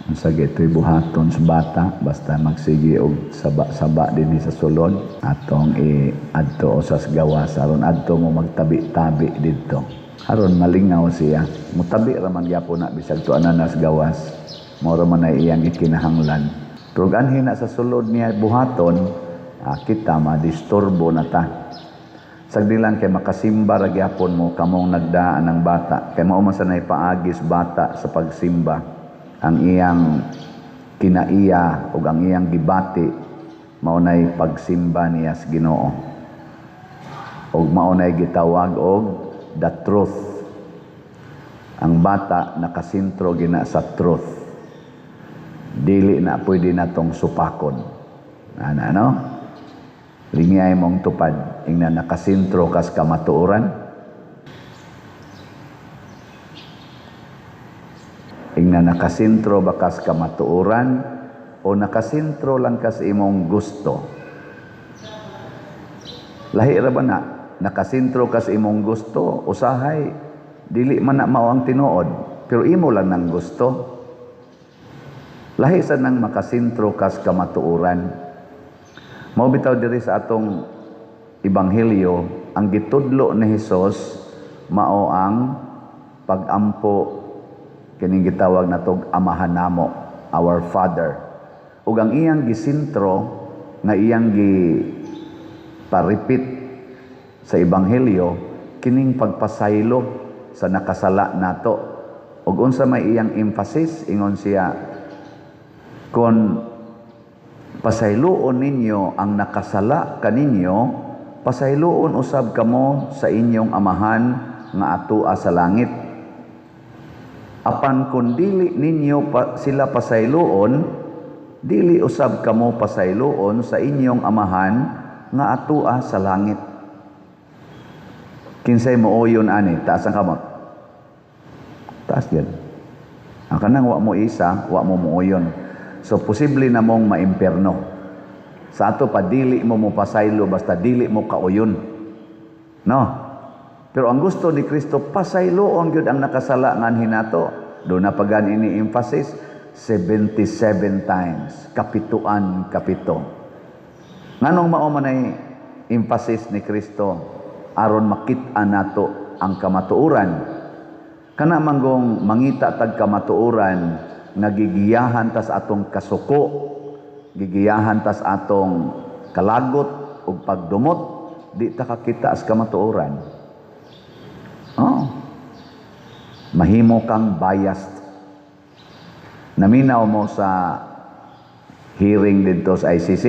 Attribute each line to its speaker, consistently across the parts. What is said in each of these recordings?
Speaker 1: Unsa ito'y buhaton sa bata, basta magsige og saba-saba dinhi sa sulod, atong i-adto sa gawas aron adto mo magtabi-tabi didto. Aron malingaw siya. Mutabi ra man gyapon na bisag tuanan nas gawas. Mao ra man ay iyang gikinahanglan. Pero anhi na sa sulod niya buhaton, kita madisturbo na ta. Sagdi lang kay makasimba ra gyapon mo kamong nagdaan ng bata. Kay mao man sa paagis bata sa pagsimba. Ang iyang kinaiya ug ang iyang gibati mao nay pagsimba niya sa Ginoo. Ug mao nay gitawag og the truth. Ang bata nakasentro gina sa truth. Dili na pwede natong supakon. Ana, no? Lingay mong tupad ingna nakasentro kas kamatuoran. Ingna nakasentro ba kas kamatuoran o nakasentro lang kas imong gusto? Lahi ra ba na? Nakasentro kas imong gusto, usahay dili man na mao ang tinuod, pero imo lang nang gusto. Lahi sa nang makasentro kas kamatuoran. Mao bitaw diri sa atong ebanghelyo, ang gitudlo ni Hesus mao ang pagampo kining gitawag natog Amahan namo, our Father. Ug ang iyang gisentro nga iyang gi paripit sa ebanghelyo kining pagpasaylo sa nakasala nato. Ug unsa may iyang emphasis, ingon siya, kon pasayloon ninyo ang nakasala kaninyo, pasayloon usab kamo sa inyong amahan nga atua sa langit. Apan kun dili ninyo sila pasayloon, dili usab kamo pasayloon sa inyong amahan nga atua sa langit. Kinsay mooyon ani, taas ang kamot. Taas yan. Ang kanang wa mo isa, wa mo mooyon. So posible na mong maimperno. Sa ato pa dili mo mopasaylo basta dili mo kauyon. No? Pero ang gusto ni Kristo, pasayloon gyud ang nakasala nganhi nato. Do na pagan ini emphasis 77 times, kapituan kapito. Nganong mao man ay emphasis ni Kristo aron makit-an nato ang kamatuoran? Kana manggong mangita tag kamatuoran nga gigiyahan tas atong kasuko, gigiyahan tas atong kalagot ug pagdumot, di ta kakita as kamatuoran. Oh. Mahimo kang biased. Naminaw mo sa hearing didto sa ICC,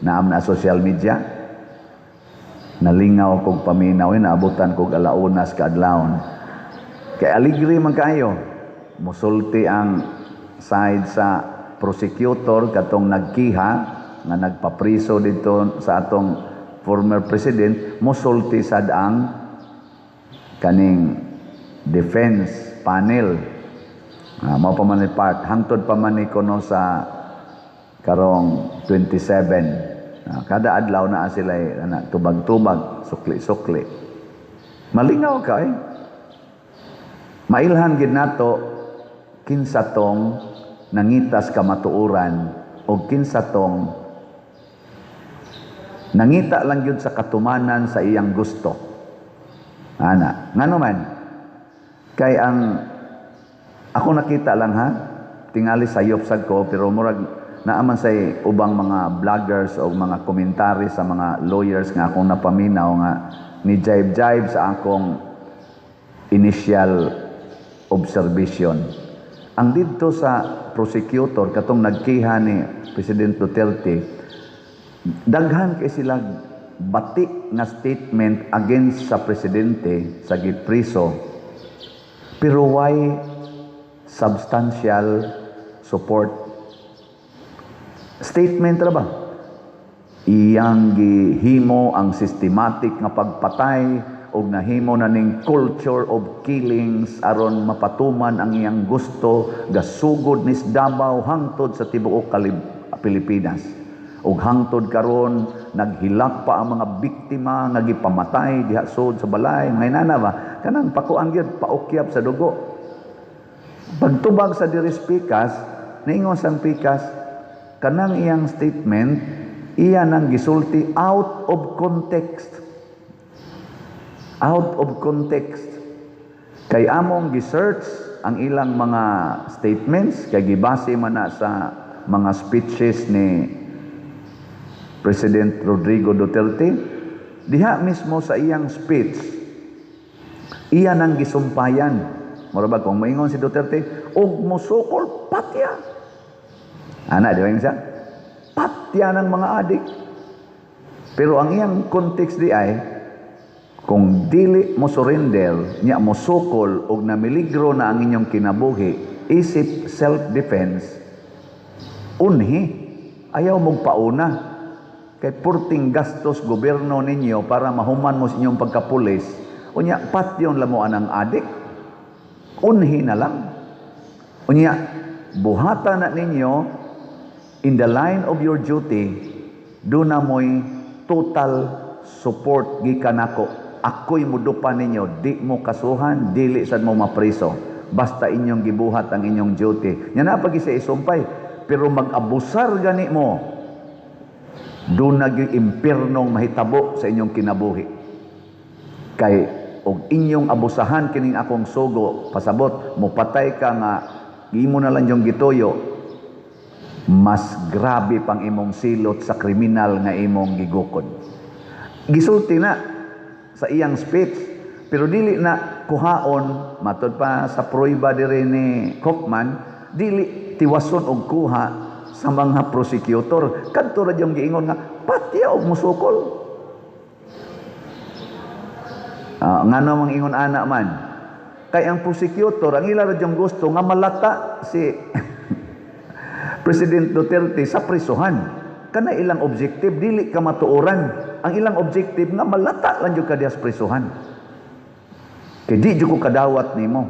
Speaker 1: naam na social media. Nalingaw kog paminaw, naabutan kog alaunas kaadlawon. Kay aligre man kaayo. Musulti ang side sa prosecutor katong nagkiha nga nagpapriso didto sa atong former president, musulti sad ang kaning defense panel. Mao pa man ni part hangtod pa man ni kuno sa karong 27. Kada adlaw naa sila ana tubag-tubag, sukli-sukli. Malingaw ka eh. Mailhan gid nato kinsa tong nangitas kamatuoran o kinsa tong nangita lang gyud sa katumanan sa iyang gusto. Ana, ngano man? Kay ang ako nakita lang ha, tingali sayop sad ko pero murag naaman say ubang mga vloggers o mga komentary sa mga lawyers nga akong napaminaw nga ni jibe-jibe sa akong initial observation. Ang didto sa prosecutor katong nagkiha ni President Duterte, daghan kay sila bati nga statement against sa presidente sa gipriso, pero why substantial support? Statement ra ba? Iyang gihimo ang systematic nga pagpatay og nahimo na ning culture of killings aron mapatuman ang iyang gusto, gasugod nis Davao hangtod sa tibuok Pilipinas. Ug hangtod karon naghilak pa ang mga biktima nga gipamatay diha sud sa balay. Mga inana ba? Kanang pakuan gyud, paukyap sa dugo. Pagtubag sa diri speakers, Niingon sang pikas, kanang iyang statement, iya nang gisulti out of context. Out of context. Kay among gi-search ang ilang mga statements, kay gibase man na sa mga speeches ni President Rodrigo Duterte. Diha mismo sa iyang speech, iya nang gisumpayan. Mura ba kung moingon si Duterte, "Og musukol, patya." Ana, di ba yun siya? Patya ng mga adik. Pero ang iyang context di ay, kung dili mo surrender, nya mo sukol og namiligro na ang inyong kinabuhi, isip self-defense, unhi, ayaw mong pauna. Kay purting gastos gobyerno ninyo para mahuman mo sa inyong pagkapulis, unya patyon lamuan ang adik, unhi na lang. Unya, buhata na ninyo in the line of your duty, duna mo'y total support gikan nako. Ako'y mudupa ninyo, di mo kasuhan, dili sad mo mapriso. Basta inyong gibuhat ang inyong duty. Nya na pag isa isumpay, pero mag-abusar gani mo, duna gyud impyernong mahitabo sa inyong kinabuhi. Kay og inyong abusahan kining akong sugo, pasabot, mopatay ka nga imo na lang yung gituyo, mas grabe pang imong silot sa kriminal nga imong gigukod. Gisulti na sa iyang speech, pero dili na kuhaon matod pa sa prueba diri ni Kaufman, dili tiwason og kuha sa mga prosecutor. Kadto ra yung giingon nga patya og musukol. Ngano mang ingon ana man? Kay ang prosecutor, ang ila ra yung gusto nga malata si President Duterte sa prisuhan. Kana ilang objective, dili ka matuoran. Ang ilang objective nga malata lang jud ka diha sa prisuhan. Kay di jud ko kadawat nimo.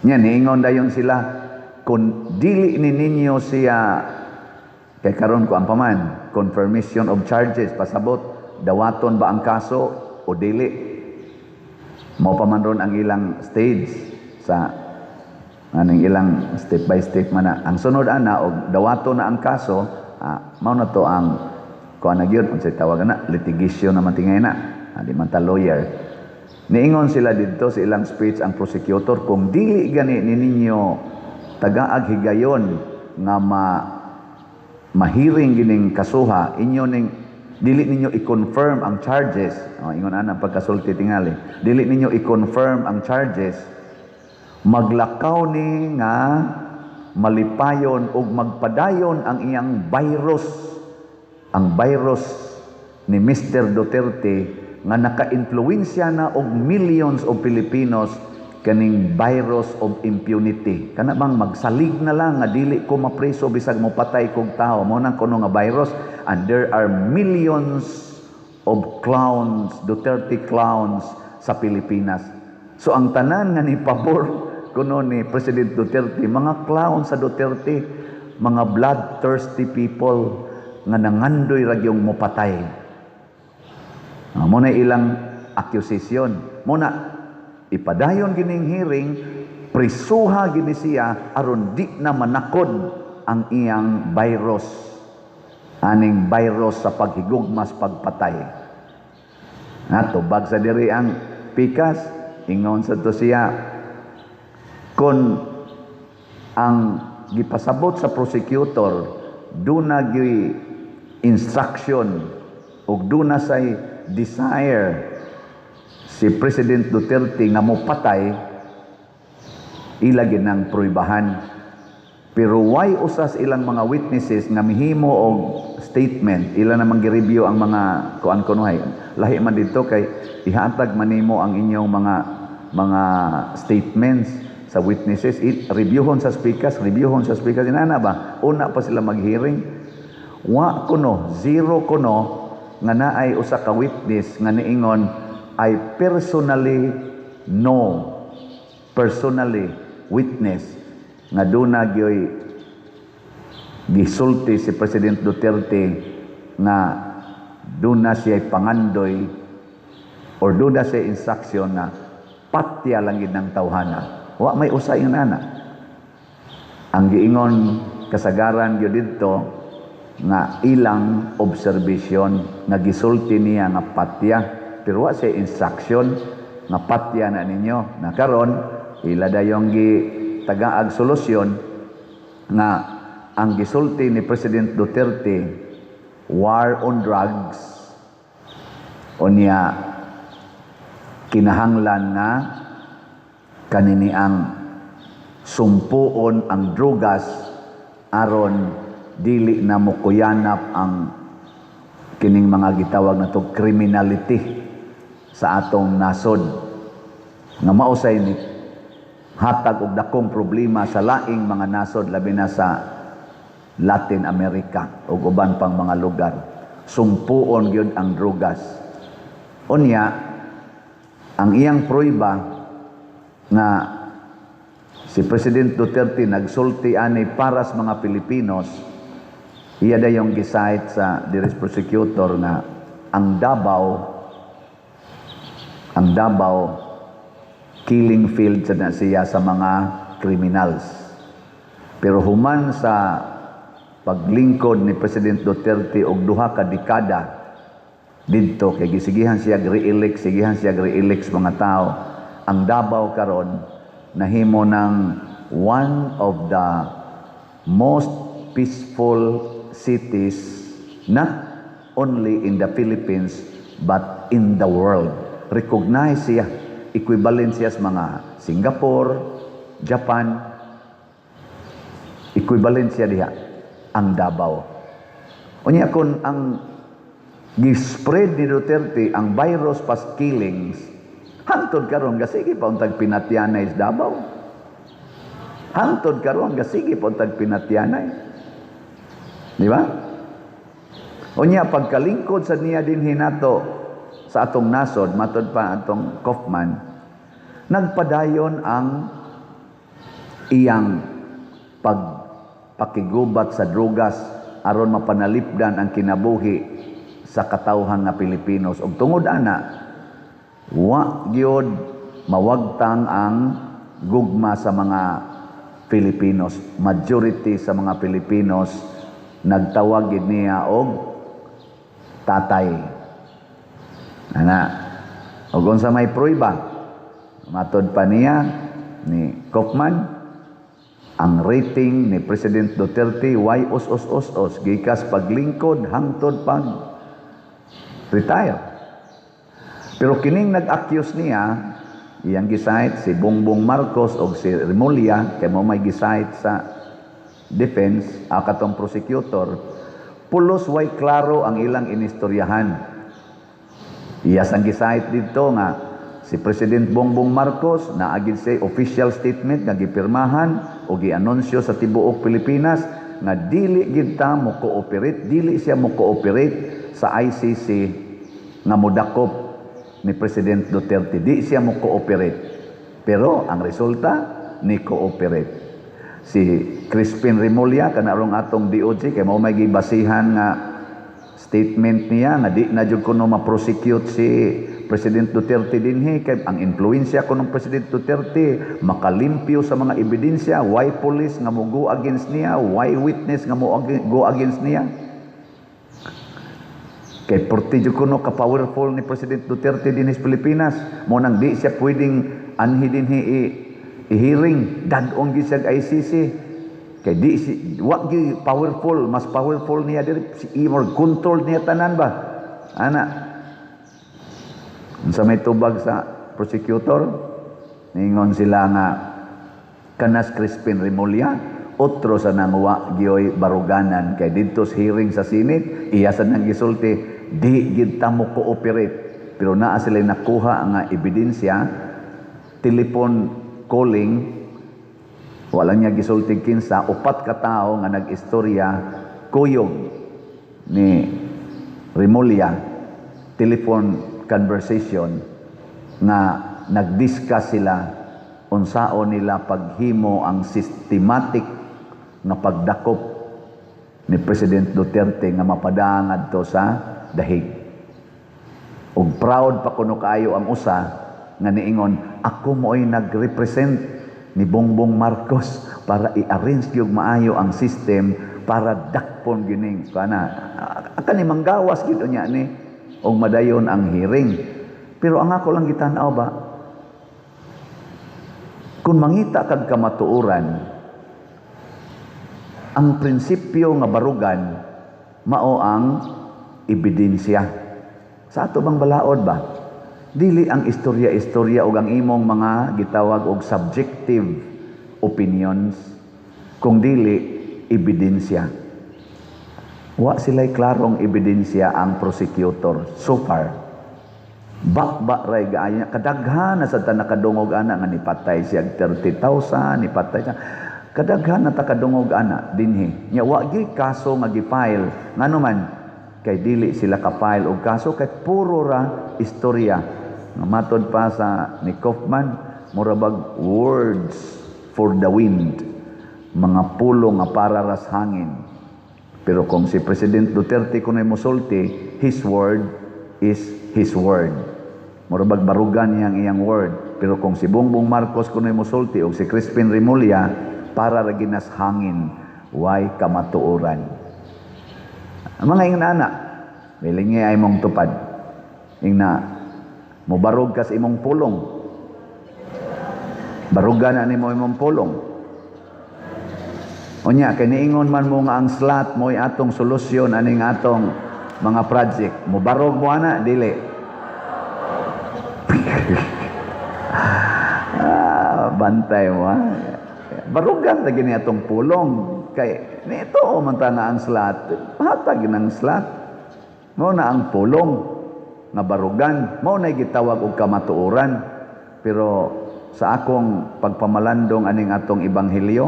Speaker 1: Nya niingon dayon sila, kung dili ni ninyo siya, kay karon ko ang paman, confirmation of charges, pasabot dawaton ba ang kaso o dili, mao pa man ron ang ilang stage sa aning ilang step by step man na. Ang sunod ana, og dawaton na ang kaso, mao na to ang kuan na gyud, unsay tawag na, litigation naman tingay na. Di man ta lawyer. Niingon sila didto sa ilang speech, ang prosecutor, kung dili gani ni ninyo tagaag higayon nga mahiring gining kasuha, inyo ning dili ninyo i-confirm ang charges. Oh, ingon ana pagkasulti tingali, dili ninyo i-confirm ang charges, maglakaw ni nga malipayon ug magpadayon ang iyang virus, ang virus ni Mr. Duterte nga naka-influensya na og millions of Filipinos, kaning virus of impunity, kana bang magsalig na lang nga dili ko mapreso bisag mo patay kog tao, mo nang kuno nga virus. And there are millions of clowns, Duterte clowns sa Pilipinas. So ang tanan nga ni pabor kuno ni President Duterte, mga clown sa Duterte, mga bloodthirsty people nga nangandoy ra gyung mopatay. Mo na ilang accusation. Mo na ipadayon gining hearing, prisuha gini siya aron di na manakod ang iyang virus, aning virus sa paghigugmas pagpatay. Natubag sa diri ang pikas, ingon sa to siya, kung ang gipasabot sa prosecutor duna gyuy instruction ug duna say desire si President Duterte nga mopatay, ila ginang pruibahan. Pero why usas ilang mga witnesses nga mihimo og statement, ila namang gi-review ang mga kuan kunuhay. Lahi man dito kay ihatag man nimo ang inyong mga statements sa witnesses, reviewhon sa speakers, reviewhon sa speakers inana ba? Una pa sila mag-hearing. Wa kuno, zero kuno nga naay usa ka witness nga niingon, "I personally know, personally witness nga duna gyoy gisulti si President Duterte nga duna siya pangandoy or duna siya instruction na patya lang gid ng tawhana." Wa may usa yung ana. Ang giingon kasagaran gyud didto nga ilang observation nga gisulti niya nga patya, pero wa siya instruction nga patya na ninyo. Na karon ila dayong gi tagaag solusyon nga ang gisulti ni President Duterte, war on drugs, unya kinahanglan nga kanini ang sumpuon ang drugas aron dili na mokuyanap ang kining mga gitawag na to criminality sa atong nasod nga mausay ni hatag og dakong problema sa laing mga nasod, labi na sa Latin America ug uban pang mga lugar. Sumpuon gyud ang drugas. Unya ang iyang prueba nga si President Duterte nagsulti ani para sa mga Pilipinos, iya dayong gi-cite sa diri prosecutor nga ang Davao killing field sa na siya sa mga criminals. Pero human sa paglingkod ni President Duterte og 2 ka dekada didto, kay gisigihan siya re-elect, sigihan siya re-elect sa mga tao, ang Davao karon nahimo ng one of the most peaceful cities, not only in the Philippines but in the world. Recognize siya, equivalent siya sa mga Singapore, Japan, equivalent siya diha ang Davao. Unya kung ang gi-spread ni Duterte ang virus pas killings, hangtod karon gasige pa untag pinatyanay sa Davao. Hangtod karon gasige pa untag pinatyanay. Di ba? Unya pagkalingkod sa niya dinhi nato sa atong nasod, matod pa atong Kaufman, nagpadayon ang iyang pagpakigubat sa drugas aron mapanalipdan ang kinabuhi sa katawhan nga Pilipinos. Ug tungod ana, wa gyud mawagtang ang gugma sa mga Filipinos. Majority sa mga Pilipinos nagtawag gid niya og tatay. Ana. Ug unsa may prueba? Matod pa niya ni Kaufman, ang rating ni President Duterte way os os os os gikas paglingkod hangtod pag retire. Pero kining nag-accuse niya, iyang gi-cite si Bongbong Marcos o si Remulla, kay mo may gi-cite sa defense, katong prosecutor, pulos way klaro ang ilang inistoryahan. Iyas ang gi-cite dito nga si President Bongbong Marcos naagid say official statement nga gipirmahan o gianunsyo sa tibuok Pilipinas nga dili gid ta mo cooperate, dili siya mo cooperate sa ICC nga modakop ni President Duterte. Di siya mo cooperate. Pero ang resulta, ni cooperate. Si Crispin Remulla, kanarong atong DOJ, kay mao may gibasihan nga statement niya nga di na jud kuno ma-prosecute si President Duterte dinhi kay ang impluwensya kuno President Duterte makalimpyo sa mga ebidensya, why police nga mo go against niya, why witness nga mo go against niya, kay porti jud kuno ka powerful ni President Duterte dinhi sa Pilipinas. Mo nang di siya pwedeng anhi dinhi i-hearing, dad-on gyud siya ICC kay di si wa gyud powerful, mas powerful niya diri si more control niya tanan ba. Ana, unsa may tubag sa prosecutor? Ningon sila nga kanas Crispin Remulla otro sa nangwa gyoy baruganan, kay didto sa hearing sa Senate iya sa nang gisulti di gid ta mo cooperate, pero naa sila nakuha nga ebidensya, telephone calling. Wala niya gisulti kinsa, upat ka tawo nga nag-istorya kuyog ni Remulla, telephone conversation nga nag-discuss sila unsaon nila paghimo ang systematic nga pagdakop ni President Duterte nga mapadang adto sa dahig. Ug proud pa kuno kaayo ang usa nga niingon, "Ako mo'y nag-represent ni Bongbong Marcos." para i-arrange gyud maayo ang system para dakpon gining kana kani manggawas gid unya ni og madayon ang hearing. Pero ang ako lang gitan-aw ba, kung mangita kag kamatuoran, ang prinsipyo nga barugan mao ang ebidensya. Sa ato bang balaod ba, dili ang istorya-istorya ug ang imong mga gitawag og subjective opinions, kung dili ebidensya. Wa sila'y klarong ebidensya ang prosecutor so far. Ba-ba ray gaaya kadaghan na sa ta nakadungog ana nga nipatay siya 30,000, nipatay siya. Kadaghan na ta kadungog ana dinhi. Nya wa gyud kaso nga gi-file. Ngano man? Kay dili sila ka-file og kaso kay puro ra istorya. Nga matod pa sa ni Kaufman, mura bag words for the wind. Mga pulong nga para ras hangin. Pero kung si President Duterte kuno'y musulti, his word is his word. Mura bag barugan niyang iyang word. Pero kung si Bongbong Marcos kuno'y musulti o si Crispin Remulla, para ra ginas hangin, way kamatuoran. Ang mga ingnana, bilingi ay mong tupad. Ingna, mubarog kas imong pulong. Barugan na nimo imong pulong. Unya, kay niingon man mo nga ang slot mo'y atong solusyon aning atong mga project. Mubarog mo ana, dili? Ah, bantay mo ha. Barugan ta gini atong pulong. Kay nito man ta nga ang slot. Hatag ang slot. Mao na ang pulong nga barugan. Mao na gitawag og kamatuoran. Pero sa akong pagpamalandong aning atong ebanghelyo,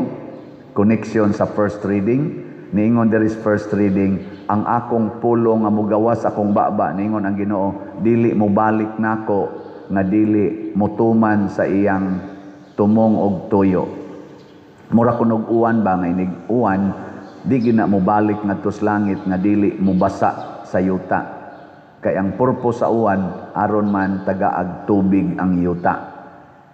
Speaker 1: connection sa first reading, niingon there is first reading, ang akong pulong nga mugawas akong baba, niingon ang Ginoo, dili mo balik nako nga dili motuman sa iyang tumong og tuyo. Mura kunog uwan ba nga inig uwan, di gina mo balik ngadto sa langit nga dili mobasa sa yuta. Kay ang purpose sa uwan aron man tagaag tubig ang yuta.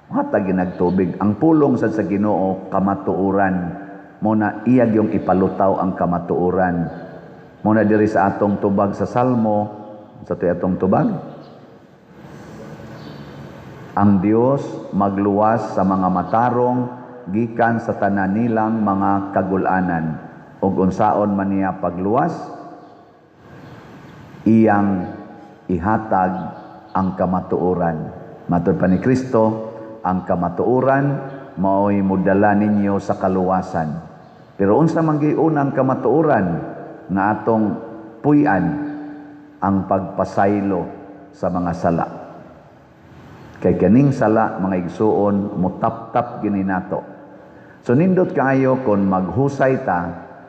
Speaker 1: Hatag ginag tubig. Ang pulong sad sa Ginoo kamatuoran. Mo na iyag yung ipalutaw ang kamatuoran. Mo na diri sa atong tubag sa Salmo, sa to'y atong tubag, ang Dios magluwas sa mga matarong gikan sa tanan nilang mga kagulanan. Ug unsaon man niya pagluwas, iyang ihatag ang kamatuoran. Matod pa ni Kristo, ang kamatuoran mao'y modala ninyo sa kaluwasan. Pero unsa man gyud ang kamatuoran nga atong puy-an? Ang pagpasaylo sa mga sala. Kay kaning sala, mga igsuon, mutap-tap gini nato. So nindot kaayo kon maghusay ta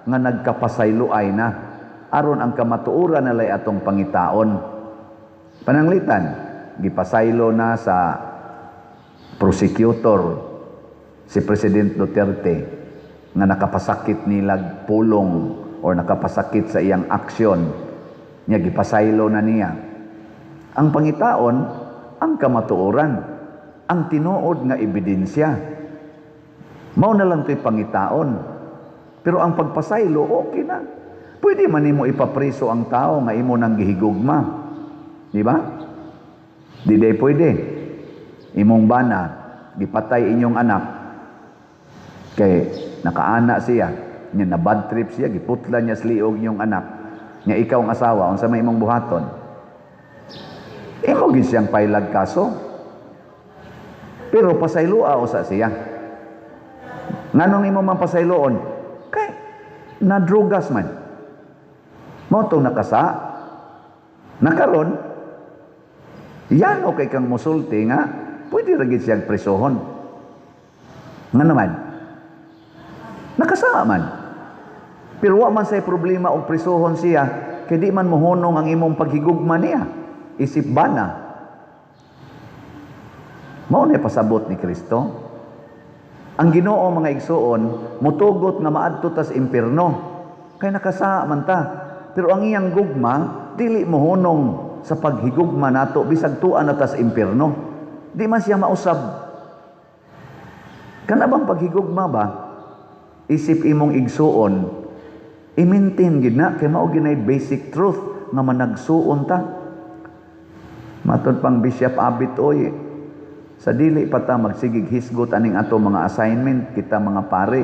Speaker 1: nga nagkapasaylo ay na aron ang kamatuoran nalay atong pangitaon. Pananglitan, gipasaylo na sa prosecutor si President Duterte nga nakapasakit nilag pulong or nakapasakit sa iyang aksyon niya, gipasaylo na niya. Ang pangitaon ang kamatuoran, ang tinuod nga ebidensya. Mao na lang to'y pangitaon. Pero ang pagpasaylo, okay na. Pwede man nimo ipapriso ang tao nga imo nang gihigugma. Di ba? Di day pwede. Imong bana, gipatay inyong anak. Kay nakaana siya, nya na bad trip siya, giputla niya sa liog inyong anak. Nya ikaw ang asawa, unsa may imong buhaton? Imo gid siyang pailag kaso. Pero pasayloa usa siya. Nganong imo man pasayloon? Kay nadrugas man. Mao tong nakasa. Nakaron, yan okay kang musulti nga pwede ra gid siyang presohon. Nga naman, nakasama man. Pero wa man say problema og presohon siya kay di man mohunong ang imong paghigugma niya. Isip bana. Mao na pasabot ni Kristo. Ang Ginoo, mga igsuon, mutugot nga maadto tas impierno. Kay nakasa man ta. Pero ang iyang gugma dili mohunong sa paghigugma nato bisag tuan na tas impierno. Di man siya mausab. Kana bang paghigugma ba? Isip imong igsuon, i-maintain gid na kay mao ginay basic truth nga managsuon ta. Matod pang Bishop Abit oy, sa dili pa ta magsigig hisgot aning ato mga assignment, kita mga pare,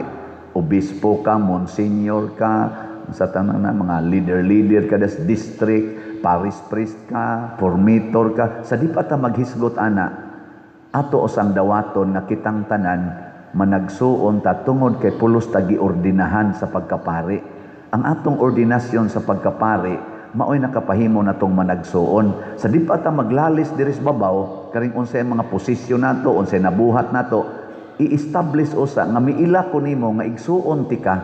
Speaker 1: obispo ka, monsignor ka, sa tanan na mga leader-leader ka das district, parish priest ka, formator ka, sa di pa ta maghisgot ana, ato usang dawaton nga kitang tanan managsuon ta tungod kay pulos ta giordinahan sa pagkapari. Ang atong ordinasyon sa pagkapari maoy nakapahimo natong managsuon. Sa di pa ta maglalis diri sa babaw, karing unsay mga posisyon nato, unsay nabuhat nato, i-establish usa nga miila ko nimo nga igsuon ti ka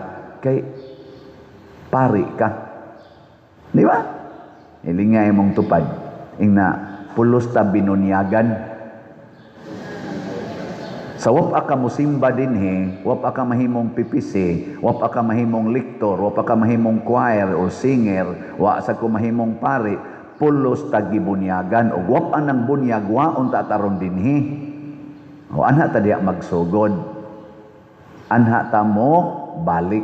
Speaker 1: kay pari ka. Di ba? Ilinga imong tupad. Ingna pulos ta binunyagan. Sa wapa ka musimba dinhi, wapa ka mahimong PPC, wapa ka mahimong lector, wapa ka mahimong choir or singer, wa sa ko mahimong pari, pulos ta gibunyagan og wapa nang bunyag waon ta taron dinhi. O anha ta diha magsugod. Anha ta mo balik.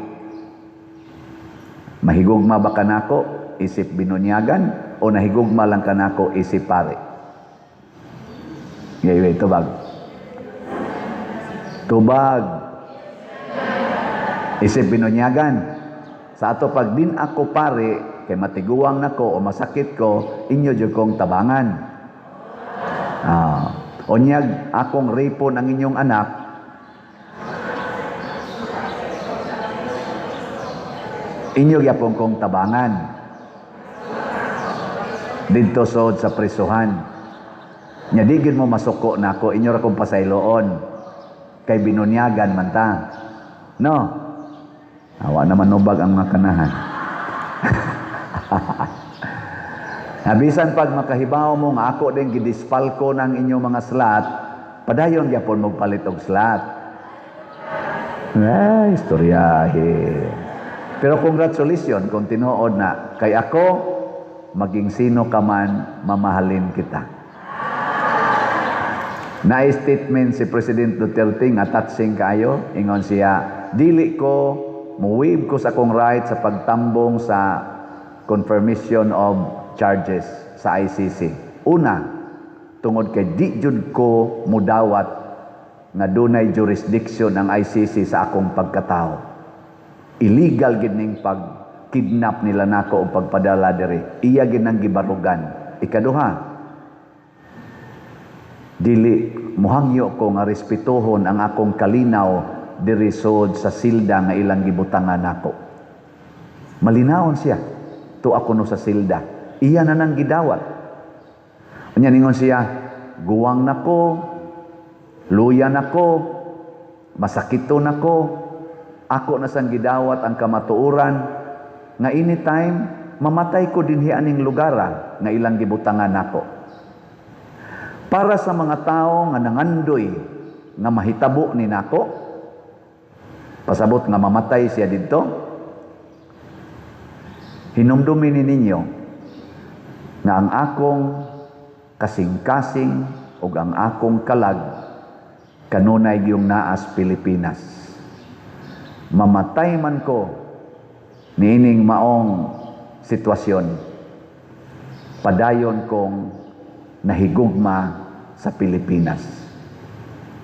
Speaker 1: Mahigugma ba kanako isip binunyagan o nahigugma lang kanako isip pare? Ngayon, tubag. Tubag. Isip binunyagan. Sa ato pag din ako pare, kay matiguang nako o masakit ko, inyo jud kong tabangan. Unyag akong ripon ang inyong anak, inyo gyapon kong tabangan. Didto sod sa prisuhan. Nya di gyud mo masuko nako, inyo ra kong pasayloon. Kay binunyagan man ta. No? Awa naman nubag ang mga kanahan. Habisan pag makahibaw mo nga ako din gidispalko ng inyong mga slat, padayon gyapon mo palit og slat. Ay, istoryahe. Pero congratulations kung tinuod na kay ako maging sino ka man, mamahalin kita. Na-statement si President Duterte nga touching kayo. Ingon siya, dili ko, muwib ko sa akong right sa pagtambong sa confirmation of charges sa ICC. Una, tungod kay di jud ko mudawat nga dunay jurisdiction ang ICC sa akong pagkatao. Illegal gid ning pag-kidnap nila nako o pagpadala diri. Iya gid nang gibarugan. Ikaduha, dili muhangyo ko nga respetuhon ang akong kalinaw diri sod sa silda nga ilang gibutangan nako. Malinawon siya to ako no sa silda. Iya na nang gidawat. Unya ningon siya, guwang nako, luya nako, masakiton nako, ako na sang gidawat ang kamatuoran nga anytime mamatay ko dinhi aning lugara nga ilang gibutangan nako. Para sa mga tao nga nangandoy nga mahitabo ni nako, pasabot nga mamatay siya didto, hinumdumi ni ninyo nga ang akong kasing-kasing ug ang akong kalag kanunay giyong naas Pilipinas. Mamatay man ko niining maong sitwasyon, padayon kong nahigugma sa Pilipinas.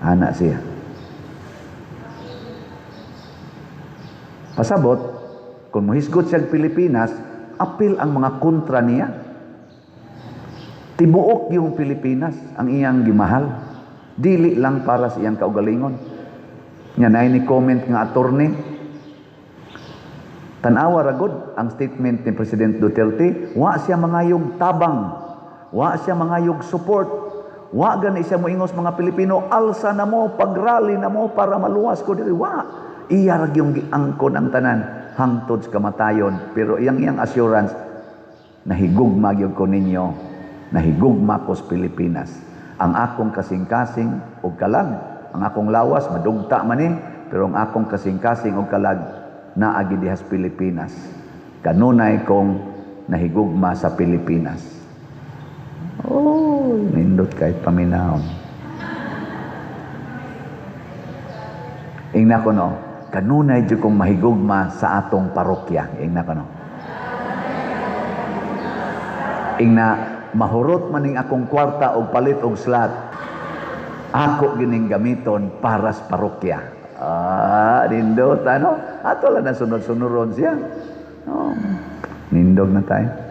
Speaker 1: Ana siya. Pasabot, kung mohisgot siya Pilipinas, apil ang mga kontra niya. Tibuok yung Pilipinas ang iyang gimahal. Dili lang para sa iyang kaugalingon. Nga naay ni comment nga attorney, tan-awa ra gud ang statement ni President Duterte, wa siya mangayog tabang, wa siya mangayog support, wa gani siya moingos mga Pilipino, alsa na mo, pagrally na mo para maluwas ko diri. Wa, iya ra gyud giangkon ang tanan hangtod sa kamatayon. Pero iyang iyang assurance, nahigugma gyud ko ninyo, nahigugma ko sa Pilipinas. Ang akong kasing-kasing og kalag, ang akong lawas madugta man ni, pero ang akong kasing-kasing og kalag naagi dihas Pilipinas. Kanunay kong nahigugma sa Pilipinas. Oh, nindot kahit paminahon. Ingna ko no, Kanunay jud kong mahigugma sa atong parokya. Ingna kano. Ingna mahurot maning akong kwarta og palit og slot. Ako gining gamiton para sa parokya. Ah, nindot ano? Ato lang na sunod-sunuron siya. Oh, nindog na tayo.